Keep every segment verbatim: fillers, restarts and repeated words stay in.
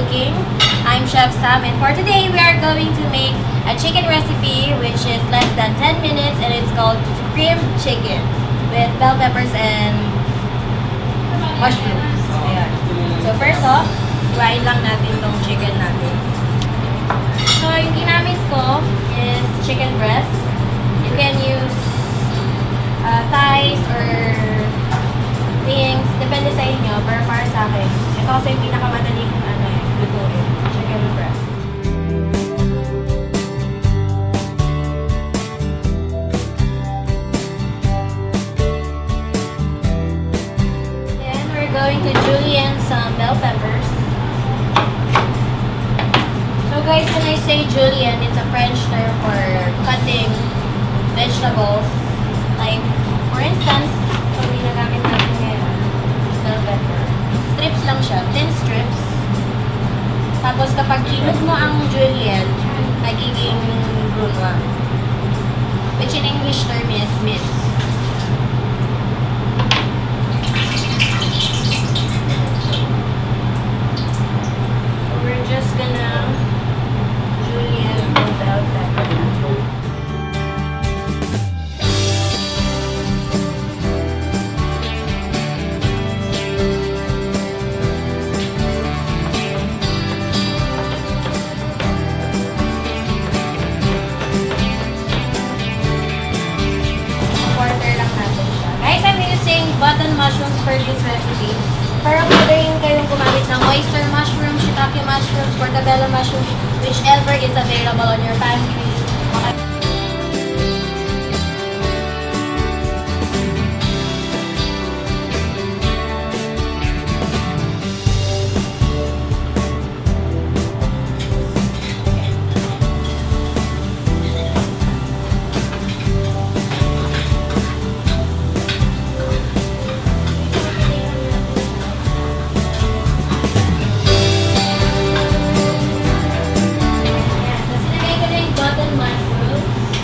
Cooking. I'm Chef Sam, and for today we are going to make a chicken recipe which is less than ten minutes, and it's called cream chicken with bell peppers and mushrooms. Ayan. So first off, hiwain lang natin tong chicken natin. So yung ginamit ko is chicken breast. You can use uh, thighs or wings, depende sa inyo, pero para sa akin, ito kasi yung pinakamadaling ano, eh, lutuin, chicken breast. Then we're going to julienne some bell peppers. So guys, when I say julienne, it's a French term for cutting vegetables. Like, for instance, itong ginagamit natin ngayon, bell pepper. Strips lang siya, thin strips. Tapos kapag hinog mo ang julienne, nagiging brunoise, which in English term is mince. We're just gonna julienne the bell pepper. Quarter lang natin siya. Guys, I'm using button mushrooms for this recipe. Pero pwede rin kayong gumamit ng oyster mushroom, shiitake mushrooms, portobello mushrooms, whichever is available on your pantry. Ayan. Tapos, nilagay ko na yung button mushrooms.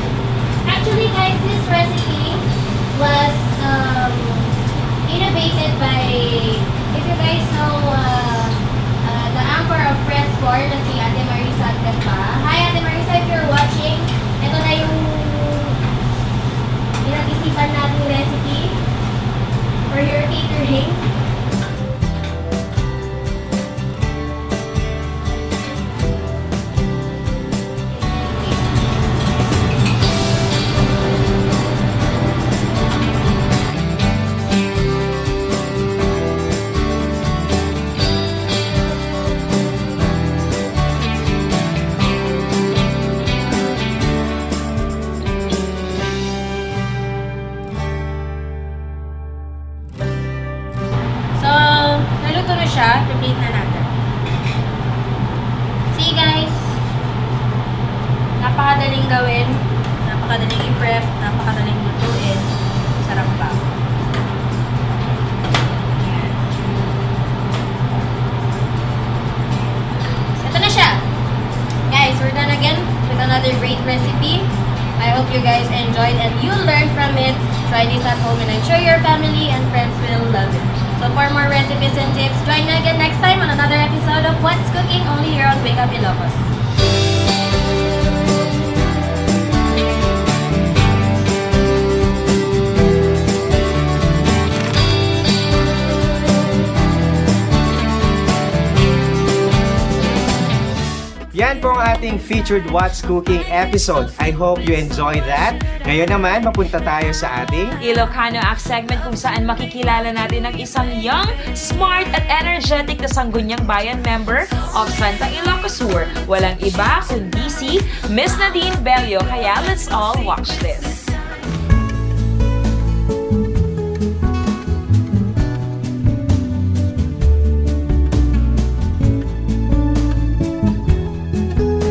Actually, guys, this recipe was, um, innovated by, if you guys know, uh, uh, the anchor of Press four na si Ate Marisa Agdagpa. Hi, Ate Marisa, if you're watching, ito na yung pinag-isipan nating recipe for your catering. So, naluto na siya. I-plate na natin. See, guys. Napakadaling gawin. Napakadaling i-prep. Napakadaling lutuin. Sarap pa. Ayan. So, ito na siya. Guys, we're done again with another great recipe. I hope you guys enjoyed and you learned from it. Try this at home and I'm sure your family and friends will love it. So for more recipes and tips, join me again next time on another episode of What's Cooking, only here on Wake Up Ilocos. Yan po ang ating featured What's Cooking episode. I hope you enjoy that. Ngayon naman, mapunta tayo sa ating Ilocano Act segment, kung saan makikilala natin ang isang young, smart at energetic na Sangguniang Bayan member of Santa Ilocos Sur. Walang iba kundi si Miss Nadine Bello. Kaya let's all watch this.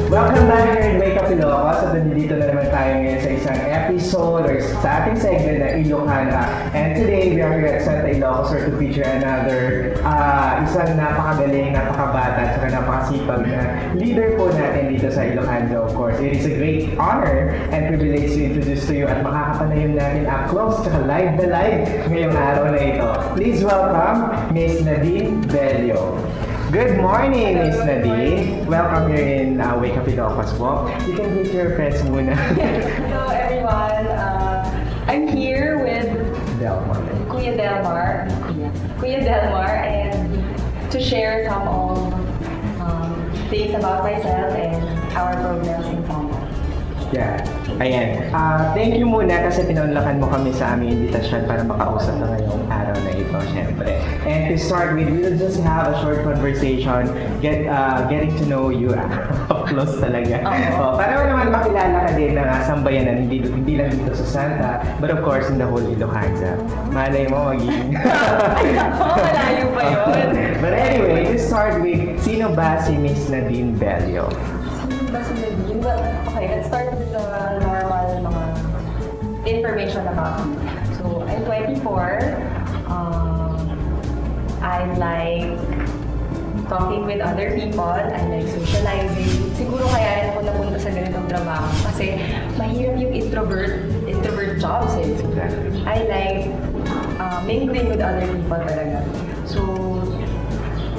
Welcome back here in Wake Up Ilocos. At nandito na naman tayo ngayon sa isang episode or sa ating segment na Ilocana. And today, we are here at Santa Ilocos Sur to feature another, ah, isang napakagaling, napakabata, at saka napakasipag na leader po natin dito sa Ilocana, of course. It is a great honor and privilege to introduce to you at makakapanayon natin up close tsaka live na live ngayong araw na ito. Please welcome Miss Nadine Bello. Good morning, Miss Nadine. Welcome here in uh, Wake Up Ilocos po. You can greet your friends muna. Hello, everyone. Uh, I'm here with Delmar. Kuya Delmar. Kuya. Kuya Delmar, and to share some of um, things about myself and our programs in Santa. Yeah. Ayan. Ah, thank you muna kasi pinaunlakan mo kami sa aming imbitasyon para makausap ka ngayong araw na ito, syempre. And to start with, we'll just have a short conversation, get uh, getting to know you up close talaga. Oo. Oh, para naman makilala ka din ng ah, sambayanan, hindi, hindi lang dito sa Santa, but of course in the whole Ilocanza. Malay mo, maging... Ay, nako, malayo pa yun. But anyway, to start with, sino ba si Miss Nadine Bello? Sino ba si Nadine? Well, okay, let's start with the normal mga information about me. So, I'm twenty-four. Um, I like talking with other people. I like socializing. Siguro kaya rin ako napunta sa ganitong trabaho kasi mahirap yung introvert, introvert jobs eh. Exactly. I like uh, mingling with other people talaga. So,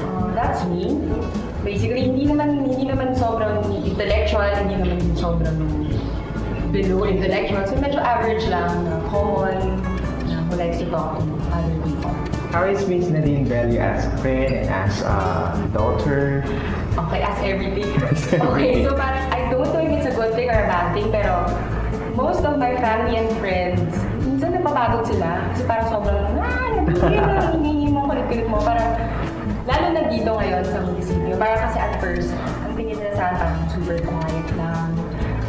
uh, that's me. Basically, hindi naman hindi naman sobrang intellectual, hindi naman sobrang below intellectual. So, medyo average lang, uh, common, uh, who likes to talk to other people. How is Miss Nadine Bello as a friend and as a daughter? Okay, as everything. As everything. Okay, so parang, I don't know if it's a good thing or a bad thing, pero most of my family and friends, minsan napapagod sila. Kasi parang sobrang, ah, nagigil, nangingimong kulit-kulit mo. Parang, lalo na dito ngayon sa munisipyo. Parang kasi at first, ang tingin nila sa akin, parang super quiet lang,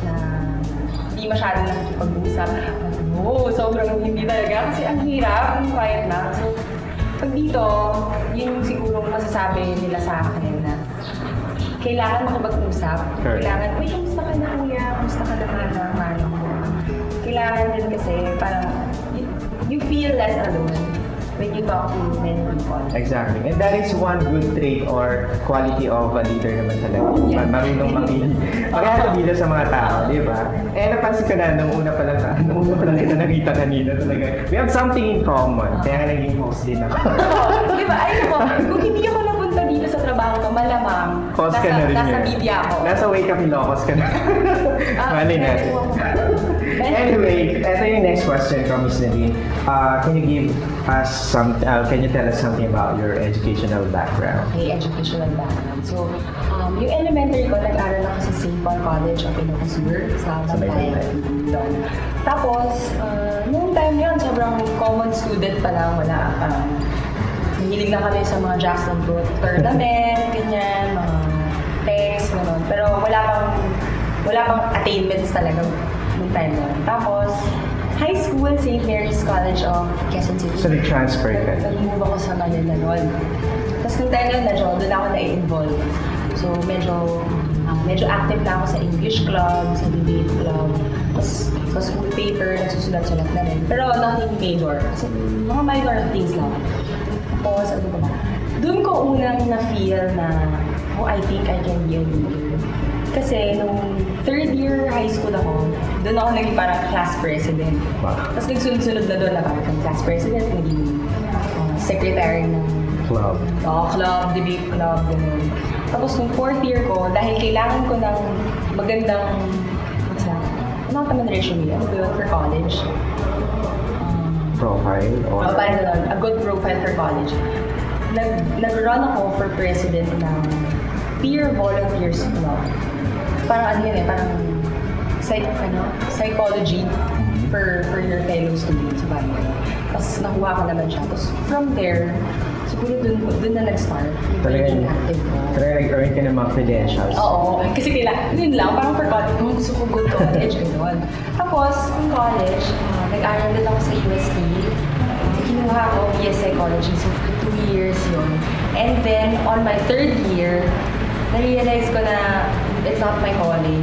na hindi masyadong nakikipag-usap. Oo, sobrang hindi talaga. Kasi ang hirap, ang quiet lang. So, pag dito, yun yung sigurong masasabi nila sa akin na kailangan makipag-usap. Correct. Kailangan, "Uy, kamusta ka na, kuya? Kamusta ka na, manang, manong?" Kailangan din kasi parang you, you feel less alone when you talk to many people. Exactly. And that is one good trait or quality of a leader naman talaga. Yes. Ma- marunong makil-, makipag-usap sa mga tao, di ba? Eh, napansin ko na, nung una pa lang, nung una pa lang kita nakita kanina talaga, we have something in common. Kaya nga naging host din ako. Di ba? Ay, ako, kung hindi ako napunta dito sa trabaho ko, malamang Host ka nasa, na rin nasa ngayon. Media ako. Nasa Wake Up Ilocos ka na. Ah, Mali na. Anyway, ito yung next question ko, Miss Nadine. Uh, can you give us some, uh, can you tell us something about your educational background? Okay, educational background. So, um, yung elementary ko, nag-aral ako sa Saint Paul College of Ilocos Sur, sa Sa may Bantayan, Bantayan. Lindon. Tapos, uh, nung time yun, sobrang common student pa lang, wala, um, mahilig na kami sa mga Jackson Fruit Tournament, ganyan, mga text, gano'n. Pero wala pang, wala pang attainments talaga nung time na yun. Tapos, high school, Saint Mary's College of Quezon City. So, nag-transfer ka? Nag-, nag-move ako sa Manila noon. Tapos nung time na yun, medyo doon ako na-involve. So, medyo, ah, medyo active na ako sa English club, sa debate club, tapos sa school paper, nagsusulat-sulat na rin. Pero nothing major. Kasi mga minor things lang. Tapos, ano ba? Doon ko unang na-feel na, "Oh, I think I can be a leader." Kasi nung third year high school ako, doon ako naging parang class president. Wow. Tapos nagsunod-sunod na doon na parang class president, naging, uh, secretary ng Club. Oo, club, debate club, ganun. Tapos nung fourth year ko, dahil kailangan ko ng magandang, what's that? Ano ka man resume? Ano ba yun? For college? Um, Profile or o, parang ganun, a good profile for college. Nag, nag-run ako for president ng Peer Volunteers Club. Parang ano yun eh, parang psych, ano, psychology for, for your fellow students. Parang ganun. Tapos nakuha ko naman siya. Tapos from there, siguro dun, dun na nag-start yung Talagang, pagiging active ko. Talagang nag-earn ka ng mga credentials. Oo. Kasi kailangan, yun lang, parang for college, "Oh, gusto ko good college," ganun. Tapos, yung college, ah, nag-aral din ako sa U S T. Kinuha ko B S Psychology, so for two years yun. And then, on my third year, na-realize ko na it's not my calling.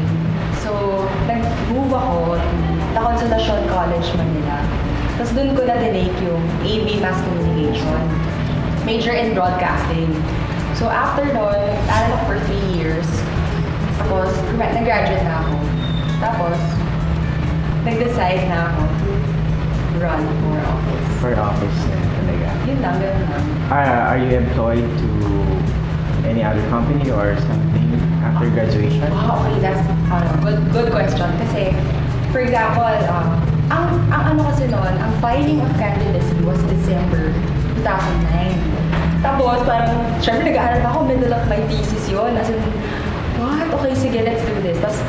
So, nag-move ako to La Consolacion College, Manila. Tapos doon ko na-take yung A B Mass Communication. Major in broadcasting. So, after nun, nag-aral ako for three years. Tapos, gra-, nag-graduate na ako. Tapos, nag-decide na ako to run for office. For office na talaga. Yun lang, ganun lang. Ah, are you employed to any other company or something after graduation? Ah, okay, that's uh, good good question. Kasi, for example, uh, ang, ang ano kasi noon, ang filing of candidacy was December two thousand nine. Tapos, parang, syempre, nag-aaral pa ako, middle of my thesis yon. As in, what? Okay, sige, let's do this. Tapos,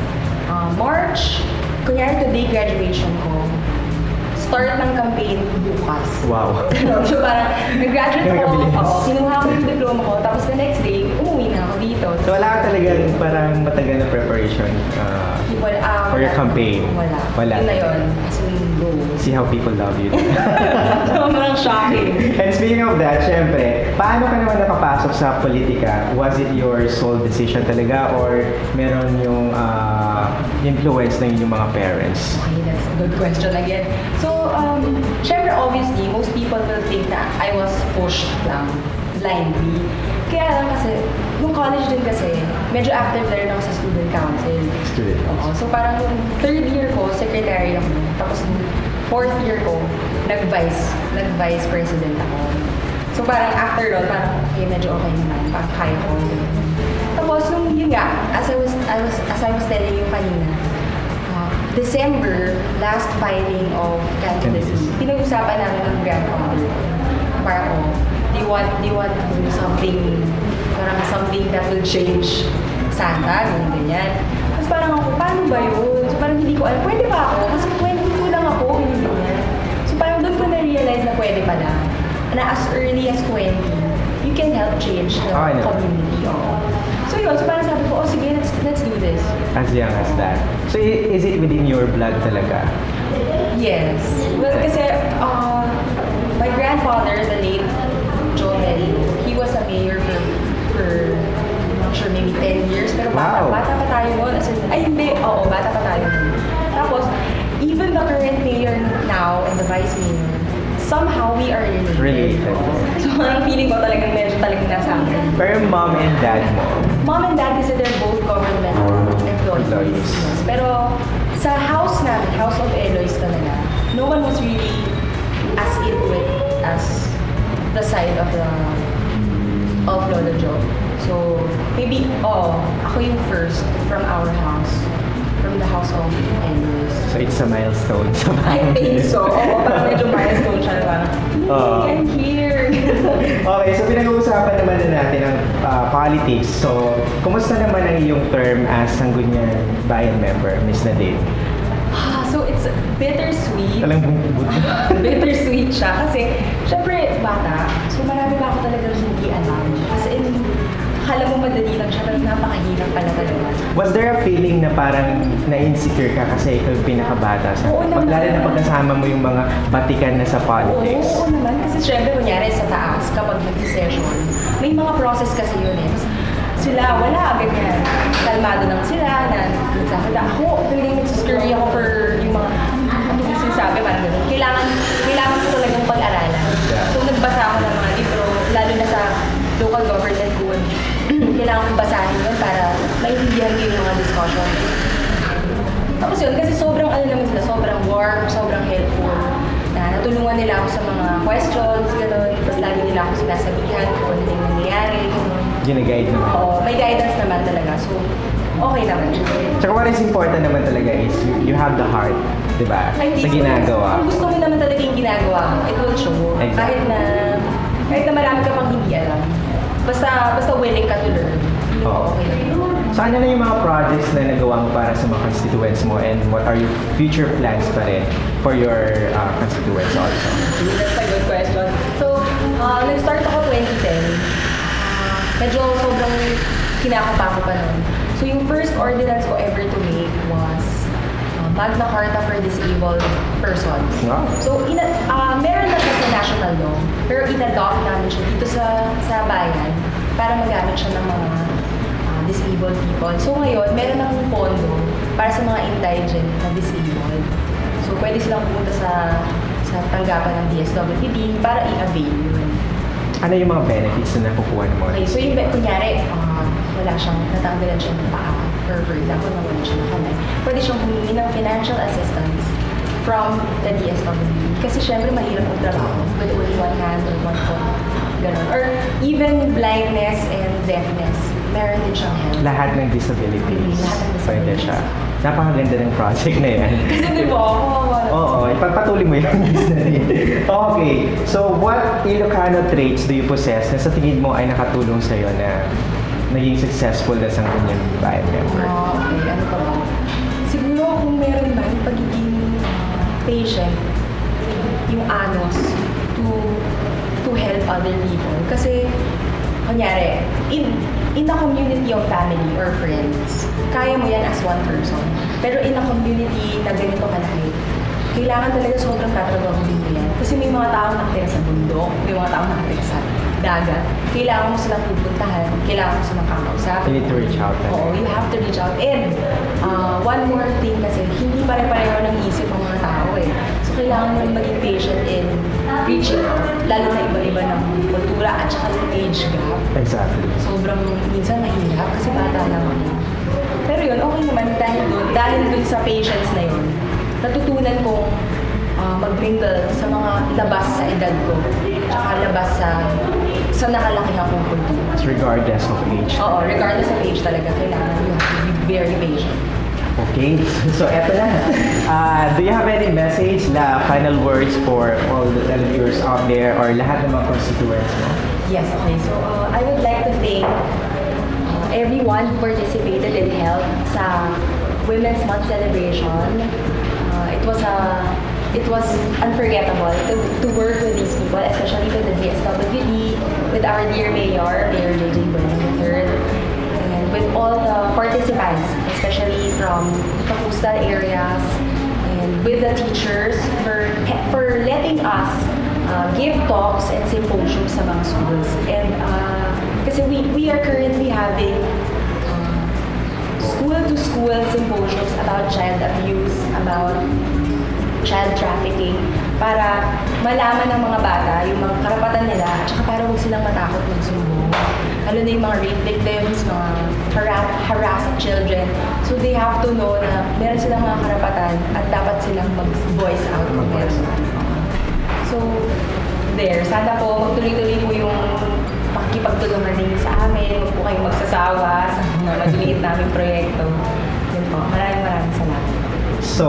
uh, March, kunyari, the day graduation ko, start ng campaign bukas. Wow. So, parang, nag-graduate ako, Nagkabilis. Oo, kinuha ko yung diploma ko, tapos the next day, umuwi na ako dito. So wala ka talagang parang matagal na preparation uh, Wala, ah, for your wala. Campaign? Wala. Wala. Yun na yun. As in, go. See how people love you. Sobrang shocking. And speaking of that, syempre, paano ka naman nakapasok sa politika? Was it your sole decision talaga or meron yung uh, influence ng inyong mga parents? Okay, that's a good question again. So, um, syempre, obviously, most people will think na I was pushed lang, blindly. Kaya lang kasi, nung college din kasi, medyo active na rin ako sa student council. Student Oo, so parang nung third year ko, secretary ako. Tapos nung fourth year ko, nag-vice, nag-vice president ako. So parang after nun, parang okay, medyo okay naman, parang kaya ko. Tapos nung yun nga, as I was, I was, as I was telling you kanina, uh, December, last filing of candidacy, Candidacy. Pinag-usapan namin ng grandfather ko. Parang, oh, do you want, do you want to do something, parang something that will change Santa, ganyan, ganyan. Tapos parang ako, paano ba yun? So parang hindi ko alam, pwede ba ako? Kasi twenty-two lang ako, ganyan, ganyan. So parang doon ko na-realize na pwede pala. Na as early as twenty, you can help change the Ah, I know. Community. Oo. So yun, so parang sabi ko, oh sige, let's, let's do this. As young as that. So i- is it within your blood talaga? Yes. Well, kasi uh, my grandfather, the late Joel, he was a mayor for, for, I'm not sure, maybe ten years. Pero bata, Wow. Bata pa tayo noon. As in, ay, hindi. Oo, bata pa tayo noon. Tapos, even the current mayor now and the vice mayor, somehow we are related. Related. So, parang feeling ko talagang medyo talagang nasa akin. Pero yung mom and dad mo? Mom and dad kasi they're both government employees. Employees. Yes. Pero sa house namin, House of Eloise talaga, no one was really as into it as the side of the of Lolo Joe. So, maybe, oh, ako yung first from our house, from the House of Eloise. So it's a milestone sa I family. Think so. Oo, parang medyo milestone siya na parang, Oo. I'm here. Okay, so pinag-uusapan naman na natin ang ah, politics. So, kumusta naman ang iyong term as Sangguniang Bayan member, Miss Nadine? Ah, so it's bittersweet. Alam mo, Bittersweet siya kasi, syempre, bata. So, marami pa ako talagang hindi alam. As in, akala mo madali lang siya, pero napakahirap pala talaga. Was there a feeling na parang na-insecure ka kasi ikaw yung pinakabata sa Oo naman. Pag, lalo na pagkasama mo yung mga batikan na sa politics? Oo naman. Kasi syempre, kunyari sa taas, kapag nag-session, may mga process kasi yun eh. Tapos sila, wala, ganyan. Kalmado lang sila na nagsasalita. Ako, talagang nagsiskirry ako for yung mga, ano yung sinasabi, parang ganun. Kailangan, kailangan ko talagang pag-aralan. So, nagbasa ako ng mga libro, lalo na sa local government code. Kailangan kong basahin yun para maintindihan ko yung mga discussion. Tapos yun, kasi sobrang ano naman sila, sobrang warm, sobrang helpful. Na natulungan nila ako sa mga questions, gano'n. Tapos lagi nila ako sinasabihan kung ano yung nangyayari. Ginaguide naman. Oo, may guidance naman talaga. So, okay naman siya. Tsaka what is important naman talaga is you, you have the heart, di ba? Ay, Sa yes. Ginagawa. Kung gusto mo naman talaga yung ginagawa, it will show. Exactly. Kahit na, kahit na marami ka pang hindi alam. Basta, basta willing ka to learn. Oo. Okay lang yun. So ano na yung mga projects na nagawa mo para sa mga constituents mo and what are your future plans pa rin for your uh, constituents also? That's a good question. So, uh, nag-start ako twenty ten. Uh, medyo sobrang kinakabahan ko pa nun. So, yung first ordinance ko ever to make was uh, Magna Carta for Disabled Persons. Wow. So, ina- uh, meron na siya sa national law, pero in-adopt namin siya dito sa, sa bayan para magamit siya ng mga uh, disabled people. So, ngayon, meron ng pondo para sa mga indigent na disabled. So, pwede silang pumunta sa sa tanggapan ng D S W D para i-avail yun. Ano yung mga benefits na nakukuha ng mga Okay, so yung be- kunyari, ah, wala siyang, natanggalan siya ng paa, or for example, nawala siya ng kamay, pwede siyang humingi ng financial assistance from the D S W D. Kasi syempre, mahirap magtrabaho with only one hand or one foot. Ganun. Or even blindness and deafness, meron din siyang help. Lahat ng disabilities, Mm, lahat ng disabilities. Pwede siya. Napakaganda ng project na yan. Kasi di ba, kawawa. Oo, ipagpatuloy mo yun. Okay, so what Ilocano traits do you possess na sa tingin mo ay nakatulong sa'yo na naging successful na sa inyong bayan member? Ah, okay. Ano pa ba? Siguro kung meron man, pagiging patient, yung anos to, to help other people. Kasi, kunyari, in, in a community of family or friends, kaya mo yan as one person. Pero in a community na ganito kalaki, kailangan talaga sobrang tatrabahuin mo yan. Kasi may mga taong nakatira sa bundok, may mga taong nakatira sa dagat. Kailangan mo silang pupuntahan, kailangan mo silang kakausapin. You need to reach out talaga. Oo, you have to reach out. And, ah, one more thing kasi, hindi pare-pareho ng isip ang mga tao eh. So, kailangan mo rin maging patient in reaching out. Lalo na iba-iba ng kultura at saka yung age gap. Exactly. Sobrang minsan mahirap kasi bata lang ako. Pero yun, okay naman dahil dun, dahil dun sa patience na yun, natutunan kong, ah, mag-mingle sa mga labas sa edad ko, tsaka labas sa, sa nakalaki akong kultura. Regardless of age. Oo, regardless of age talaga, kailangan you have to be very patient. Okay, so eto na. Ah, do you have any message na final words for all the L G Us out there or lahat ng mga constituents mo? Yes, okay. So, uh, I would like to thank, uh, everyone who participated and helped sa Women's Month celebration. Uh, it was a, it was unforgettable to, to work with these people, especially with the D S W D, with our dear Mayor, Mayor J J Boying the third, and with all the participants, especially from the coastal areas, and with the teachers for, for letting us, uh, give talks and symposiums sa mga schools. And, uh, kasi we, we are currently having, uh, school-to-school symposiums about child abuse, about child trafficking, para malaman ng mga bata yung mga karapatan nila at saka para huwag silang matakot magsumbong. Lalo na yung mga rape victims, mga hara-, harassed children. So they have to know na meron silang mga karapatan at dapat silang mag-voice out kung meron. So, there. Sana po magtuloy-tuloy po yung pakikipagtulungan ninyo sa amin. Huwag po kayong magsasawa sa mga maliliit naming proyekto. Yun po. Maraming, maraming salamat. So,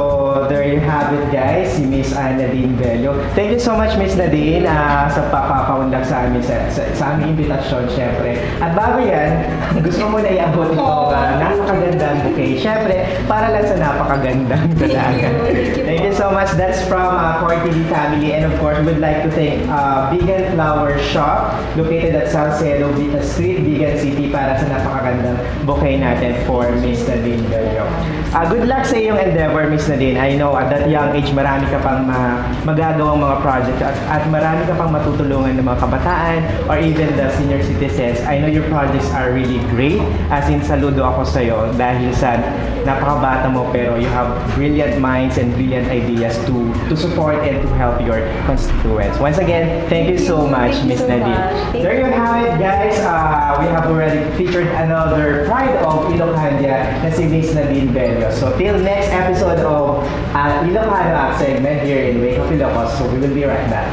there you have it, guys, si Miss, ah, Nadine Bello. Thank you so much, Miss Nadine, ah, sa pagpapaunlad sa amin, sa, sa, sa aming imbitasyon, syempre. At bago yan, gusto mo na iabot itong, ah, napakagandang bouquet. Syempre, para lang sa napakagandang dalaga. Thank you, thank you po. Thank you so much. That's from, ah, Core T V family. And of course, we would like to thank, ah, Vegan Flower Shop, located at Salcedo Street, Vegan City, para sa napakagandang bouquet natin for Miss Nadine Bello. Ah, good luck sa iyong endeavor, Miss Nadine. I know at that young age, marami ka pang ma-, magagawang mga projects at, at marami ka pang matutulungan ng mga kabataan or even the senior citizens. I know your projects are really great. As in, saludo ako sa'yo dahil sa napakabata mo, pero you have brilliant minds and brilliant ideas to, to support and to help your constituents. Once again, thank you so much, Miss Nadine. Thank you so much. Thank you. There you have it, guys. Uh, we have already featured another pride of Ilocania na si Miss Nadine Bello. So, till next episode of, uh, Ilocano Act segment here in Wake Up Ilocos. So, we will be right back.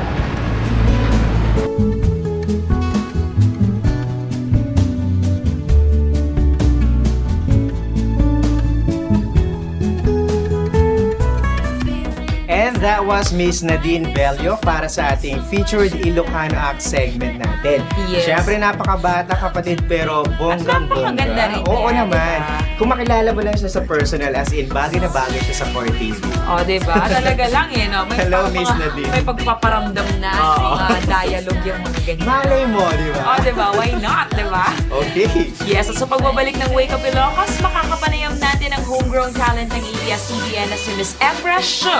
And that was Miss Nadine Bello para sa ating featured Ilocano Act segment natin. Yes. Siyempre, napakabata, kapatid, pero bonggang-bongga. At napakaganda rin niya, di ba? Oo naman. Kung makilala mo lang siya sa personal, as in, bagay na bagay siya sa Core T V. O, di ba? Talaga lang eh, no? May pagpaparamdam na, may mga dialogue yung mga ganyan. Hello, Miss Nadine. Malay mo, di ba? O, di ba? Why not, di ba? Okay. Yes, at sa pagbabalik ng Wake Up Ilocos, makakapanayam natin ang homegrown talent ng A B S C B N na si Miss Embra Shu.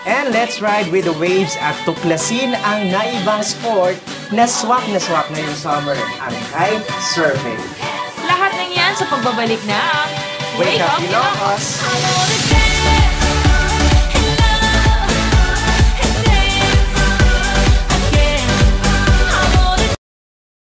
And let's ride with the waves at tuklasin ang naibang sport na swak na swak ngayong summer, ang kite surfing. Lahat ng yan sa pagbabalik ng Wake Up Ilocos.